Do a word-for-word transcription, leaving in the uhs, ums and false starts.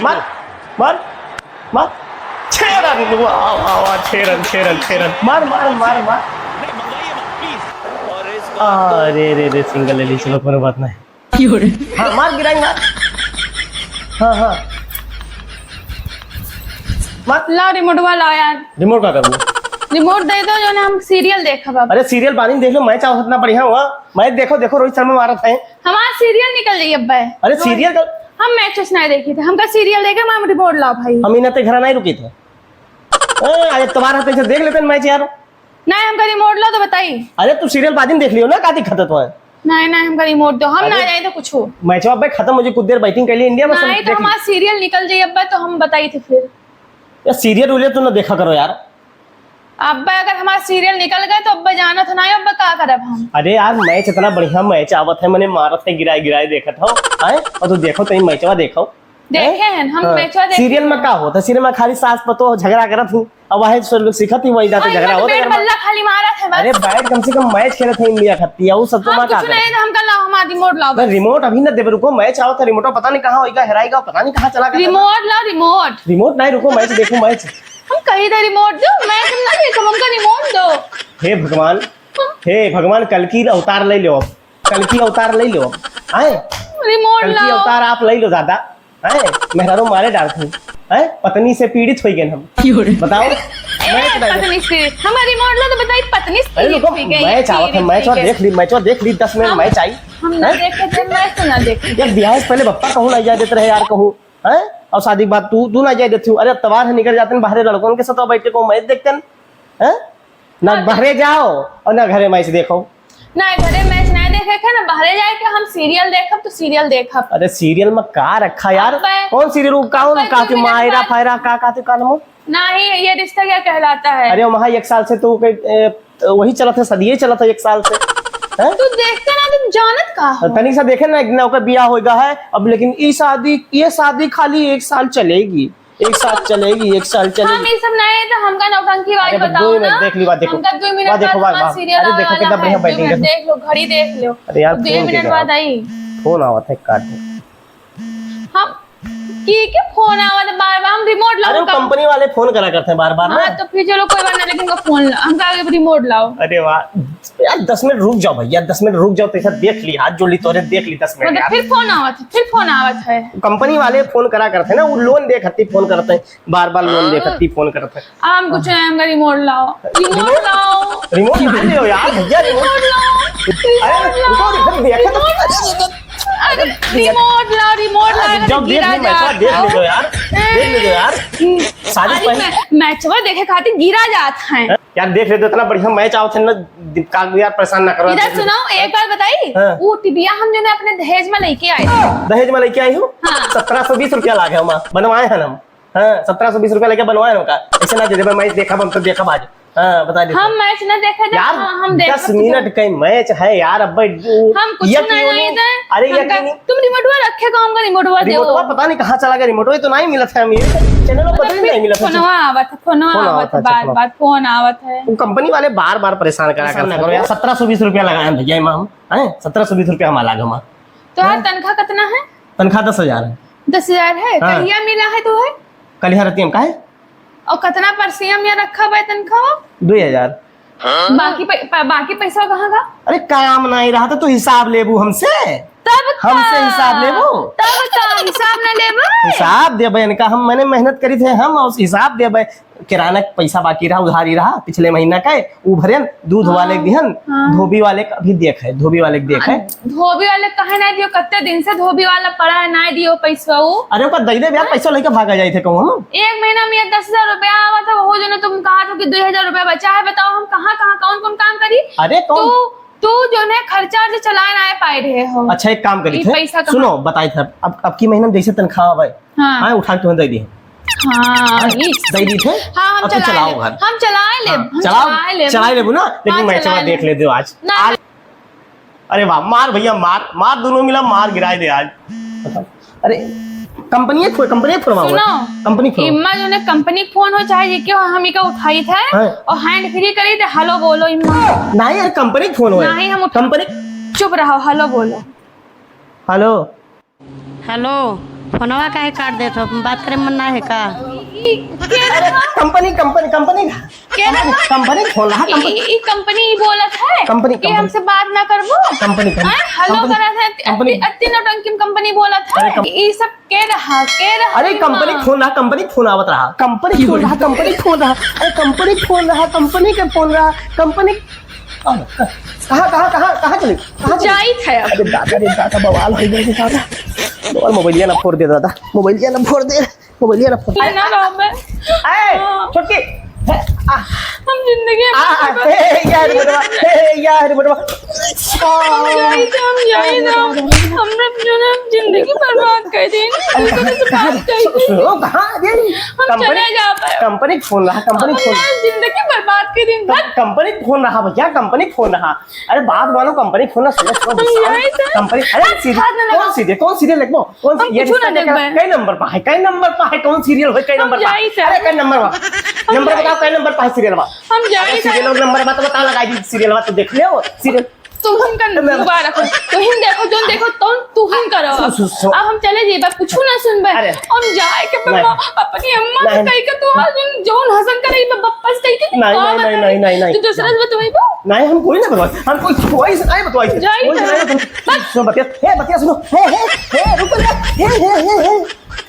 मार, मार, मार। छह रन, वाह, वाह, वाह, छह रन, छह रन, छह रन। मार, मार, मार, मार। अरे रे रे, सिंगल ले ली, चलो, कोनो बात नहीं। हाँ, मार, गिराई, मार। हाँ, हाँ। मार। लाओ, रिमोटवा लाओ यार। रिमोट का करबू? रिमोट दे दो, जो ना हम सीरियल देखब अब। अरे, सीरियल बाद में देख लो, मैच आवत इतना बढ़िया हुआ। मैच देखो, देखो, रोहित शर्मा मारत है। हमार सीरियल निकल जाई अब्बे। अरे सीरियल का हम मैच उस ना देखी थे, हमका सीरियल देखे, हम रिमोट लाओ भाई। हम इन्हें ते घर नहीं रुकी थे। ए, आज तुम्हारा तो इसे देख लेते हैं मैच यार। नहीं, हमका रिमोट लाओ तो बताई। अरे तू सीरियल बाद में देख लियो ना, का दिक्कत है तुम्हें? नहीं, नहीं, हमका रिमोट दो, हम ना अरे, जाए तो कुछ हो। मैच अब खत्म हो जाए, कुछ देर बैटिंग कर लिए इंडिया में, नहीं तो देख हमारा सीरियल निकल जाई अब्बे, तो हम बताई थे फिर। यार सीरियल उरियल तो ना देखा करो यार। अब्बे अगर हमार सीरियल निकल गए तो अब्बे जाना था ना, अब्बे का करब हम? अरे यार, मैच इतना बढ़िया मैच आवत है, मने मारत है, गिराए गिराए देखत हो, हैं? और तू देखो, तई मैचवा देखो। देखे हैं, हम हाँ। मैचवा देखे सीरियल में हैं। का होता? सीरियल में खाली सास पतोह झगड़ा करत ही, अब वही सब लोग सीखत ही, वही जाते और झगड़ा इनका होता बैट है। बल्ला खाली मारत है बस। अरे बैट कम से कम मैच खेलत है इंडिया खातिर, वो सब तो हम मार का कुछ करत? नहीं, तो हमका लाओ, हमारा रिमोट लाओ बस। रिमोट अभी ना देबे, रुको, मैच आवत है, रिमोट पता नहीं कहाँ होइगा, हेराइगा, पता नहीं कहाँ चला गया। रिमोट लाओ, रिमोट। रिमोट नहीं, रुको, मैच देखो, मैच। हम कही थे रिमोट दो, मैच हम ना देखब, हमका रिमोट दो। हे भगवान, हे भगवान, कल्कि अवतार ले लो अब, कल्कि अवतार ले लो अब, आए? रिमोट कल्कि लाओ। अवतार आप ले लो दादा, आए? मेहरारू मारे डालत हूँ, आए? पत्नी से पीड़ित हो गए हम। क्यों रे? बताओ, ए, मैच ना पत्नी से, हमारी रिमोट लो तो बताई, पत्नी से अरे पीड़ित रुको, हो गई, मैच आवत है, पीड़ित मैच हो और गई। देख ली, मैच और देख ली, दस मिनट हम, मैच आई। हम ना हैं? देखे थे, मैच तो ना देखे। यार, ब्याह से पहले बप्पा कहूँ ना जाए देते रहे यार, कहूँ, हैं? और शादी के बाद तू, तू ना जाए देती हूँ। अरे, अब तवार है, निकल जाते हैं बाहर, लड़कों के साथ बैठ के कहूँ मैच देखते हैं, हैं? ना हाँ, बहरे जाओ और ना घरे मैच देखो। ना घरे मैच ना देखे के, ना बहरे जाए के, हम सीरियल देखब तो सीरियल देखब। अरे सीरियल में का रखा यार? अबे, कौन सीरियल? वो कौन अबे, का दो थी, मिनट मायरा बाद। फायरा का, का थी, का नाम हो? नहीं, ये रिश्ता क्या कहलाता है? अरे वहाँ एक साल से तो के, ए, वही चला था, सदिये चला था एक साल से। हैं? तू देखते ना, तू जानत का हो? तनिक सा देखे ना, एक दिन ओकर बियाह होएगा है अब, लेकिन ई शादी, ये शादी खाली एक साल चलेगी। एक साथ चलेगी, एक साल चलेगी। हम ई सब नहीं, तो हमका नौटंकी वाली अरे, बताओ दो मिनट ना। देख ली, बात देखो। हमका दो मिनट बात देखो, बाद बात, हमार बात। सीरियल अरे, देखो, आवे कितना वाला बढ़िया है। बैटिंग दो मिनट है। देख लो, घड़ी देख लो। अरे यार, दो फोन मिनट के बाद आई। फोन आवत है, काट दे। हम की के फोन आवत है बार-बार? हम रिमोट लाओ अरे, वो का? कंपनी वाले फोन करा करते हैं बार-बार ना। हाँ, तो फिर चलो, कोई बात ना, लेकिन हमका फोन ला-, हमका आगे रिमोट लाओ। अरे वाह, यार, दस मिनट रुक जाओ भैया, दस मिनट रुक जाओ, तो ऐसा देख ली, हाथ जोड़ ली, तोरे देख ली दस मिनट मतलब, यार। फिर फोन आवत है, फिर फोन आवत है। कंपनी वाले फोन करा करते हैं ना, वो लोन दे खातिर फोन करते हैं। बार बार लोन दे खातिर फोन करत है। हम कुछ नहीं, हमका रिमोट लाओ, रिमोट रिमोट? लाओ। रिमोट ना ले यार, भैया, रिमोट। रिमोट लाओ, अरे, रिमोट रुको, लाओ, रुको, भैया, रिमोट। अरे, रिमोट लाओ, रिमोट लाओ, अरे, जब देख गिरा ली, मैचवा जात देख है। ले दो यार, देख ले दो यार। हम्म। शादी अरे, पहले मै-, मैचवा देखे खातिर गिरा जात है। यार, देख ले तो, इतना बढ़िया मैच आवत है ना, दीपकाल यार, परेशान ना करो इधर यार। सुनाओ, एक बात बताई, हाँ। वो टीवीया हम जो ना अपने दहेज में लेके आए। दहेज में लेके आई हूँ? हाँ। सत्रह सौ बीस रुपया लागे हम, बनवाए हैं हम। हाँ, सत्रह सौ बीस रुपया लेके बनवाए हो का? ऐसे ना दे दे, मैं देखब, हम तो देखब आज। हाँ, बता दे। हम मैच ना देखे थे, यार, हाँ, हम देखे दस थे। मिनट का मैच है यार, अब भाई, हम कुछ यकीन नहीं, नहीं। नहीं दे। अरे, हमका, यकीन नहीं। तुम रिमोटवा रखे का, हमका रिमोटवा दे। रिमोटवा पता नहीं कहाँ चला गया, रिमोटवा तो नहीं मिला था, हम ये चैनल पर पता नहीं, फिर नहीं मिला था। फोनवा आवत है, फोनवा फोन आवत आवत है, है, बार चलो। बार फोन आवत है। वो कंपनी वाले बार बार परेशान करा करते हैं। सत्रह सौ बीस रुपया लगाए हैं भैया, इमाम, हैं? सत्रह सौ बीस रुपया हमारा लागे, हमारा। तो यार, हैं? तनख्वाह कितना है? तनख्वाह दस हजार है। दस हजार है? हाँ। कहिया मिला है तो है? कल यहाँ रहती हम, काहे? और कितना परसेंट में रखा बा तनख्वाह? दो हजार। बाकी पै-, पा-, बाकी पैसा कहाँ का? अरे काम नहीं रहा था तो हिसाब लेबू हमसे? तब का? हमसे हिसाब लेबू? तब का हिसाब ना लेबू? हिसाब देबे इनका हम, मैंने मेहनत करी थे हम, और हिसाब देबे। किराना के पैसा बाकी रहा, उधारी रहा पिछले महीना का, उ भरेन, दूध वाले के दिहन, हाँ। धोबी वाले का भी देख है, धोबी वाले के देख है। धोबी वाले काहे ना दियो? कत्ते दिन से धोबी वाला पड़ा है, ना दियो पैसा वो। अरे ओकर दई दे यार, हाँ? पैसा लेके भागा जाए थे कहूँ हम। एक महीना में ये दस हजार रुपया आवा था, वो जो ना तुम कहा था कि दो हजार रुपया बचा है, बताओ हम कहाँ, कहाँ, कौन, कौन काम करी? अरे कौन? तू, तू जो है खर्चा वर्चा चलाए ना पाए रहे हो। अच्छा एक काम करी ये थे, पैसा कहाँ? सुनो बताई थे, अब, अब की महीना में जैसे तनख्वाह आवे, हाँ। हाँ, उठा के तुम्हें दे दी। हाँ, हाँ, ये दे दी थे? हाँ, हम अब तो चलाए चलाओ लेब। घर। हम चलाए लेब, हाँ, हम चलाओ, चलाए लेब। चलाए लेबू ना, लेकिन हाँ, मैं चलाए चला लेब। देख ले दो आज। ना। आज। अरे वाह, मार भैया, मार, मार, दोनों मिला, मार गिराए दे आज। अरे, कंपनी है, कंपनी फोन हुआ। सुनो, कंपनी फोन। इम्मा जो ने कंपनी फोन हो, चाहे ये क्यों, हम इका उठाई थे हाँ। और हैंड फ्री करी थे, हेलो बोलो इम्मा। नहीं यार, कंपनी फोन हुआ। नहीं, हम उठा-, कंपनी। चुप रहो, हेलो बोलो। हेलो। हेलो। फोनवा काहे काट देत हो? बात करे मन ना है का? ई के रहा? कंपनी, कंपनी, कंपनी। के रहा? कंपनी, कंपनी फोन रहा, ई, कंपनी। ई, ई कंपनी बोलत है कंपनी, कि कंपनी। हमसे बात ना करबो? कंपनी, कंपनी। हैं? हेलो कंपनी, करत है, कंपनी। अति, अति नौटंकी में कंपनी बोलत है। अरे, कंप- ई सब के रहा, के रहा अरे, ई कंपनी माँ? फोन रहा, कंपनी फोन आवत रहा। कंपनी फोन रहा, कंपनी फोन रहा। अरे, कंपनी फोन रहा, कंपनी के फोन रहा, कंपनी। कहाँ, कहाँ, कहाँ, कहाँ चली? कहाँ चली? जाइत है अब। अरे दादा रे दादा, बवाल हो गया रे दादा। बवाल, मोबाइलिया ना फोड़ दे दादा, मोबाइलिया ना फोड़ दे, मोबाइलिया ना फोड़ दे। ये ना रहो मैं। ए, हाँ। छोटकी, ए, आ। हम जिंदगी में आ, आ, नहीं ए, ए, यार बदल बेटवा, सकते। ए, ए, यार बेटवा। हम जाइत है, हम जाइत है। हमरा जो ना जिंदगी बर्बाद कर दी। अरे, कहाँ, कहाँ, सु-, सुनो, कहाँ, अरे, हम कंपनी, चले जाबे। कंपनी फोन रहा, कंपनी हम फोन। यार जिंदगी बर्बाद कर दी। कं-, कंपनी फोन रहा भैया, कंपनी फोन रहा। अरे बात मानो, कंपनी फोन रहा, सुनो, सुनो, हम गुस्सा जाइत है। कंपनी, अरे अरे, सीरियल, हाथ ना लगाओ। कौन सीरियल, कौन सीरियल देखबो? कौन हम सी-, ये कुछ ना रिश्ता क्या, देखबे। कई नंबर पर है, कई नंबर पर है, कौन सीरियल हो, कई हम नंबर पर? जाइत है। अरे कई नंबर पर? हम नंबर जाइत बताओ, कई नंबर पर है सीरियल बा? हम जाइत है। सीरियल और नंबर बता, बता, लगाई दी सीरियल बा, तो देख ले वो सीरियल। तुहिन का मैं मुबारक हो। तुहिन देखो, जोन देखो, तोन तुहिन करो। सु-, सु-, सु-, अब हम चले जाइबा, कुछ ना सुनबे। अरे। हम जाए के नहीं। अपनी अम्मा से नहीं। कही के तू हाल जोन, जोन हसन करे, बप्पा से कही के नहीं, नहीं, नहीं, नहीं, नहीं। तू दूसरा से बतवाइबो? नहीं, हम कोई ना बतवाई। हम कोई, कोई से नहीं बतवाई। जाई कोई से ना। नहीं बतवाई। सुन, बतिया, हे, बतिया सुनो। हे, हे, हे, रुक जा। हे, हे, हे, हे।